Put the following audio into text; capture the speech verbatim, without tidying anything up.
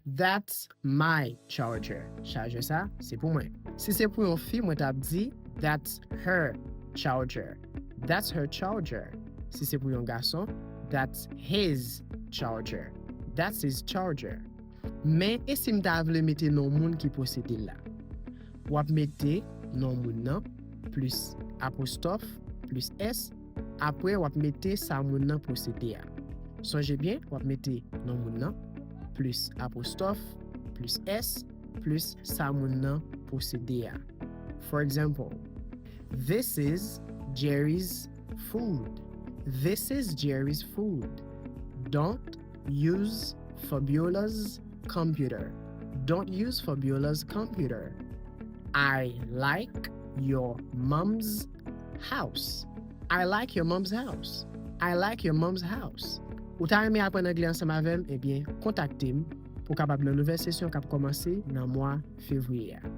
That's my charger. Chajè sa, se pou mwen. Si se pou yon fi, mwen t ap di, That's her charger. That's her charger. Si se pou yon gason, That's his charger. That's his charger. Men, e si m ta vle mete non moun ki posede l la? W ap mete non moun nan, plis apostwòf, plis S, apre w ap mete sa moun nan posede a. Sonje byen, w ap mete non moun nan, plis apostwòf, plis S, plis sa moun nan posede a. For example, this is Jerry's food. This is Jerry's food. Don't use Fabiola's computer. Don't use Fabiola's computer. I like your mom's house. I like your mom's house. I like your mom's house. Ou ta renmen aprann anglè ansanm avè m? Ebyen, kontakte m pou w kapab nan nouvèl sesyon k ap kòmanse nan mwa fevriye a.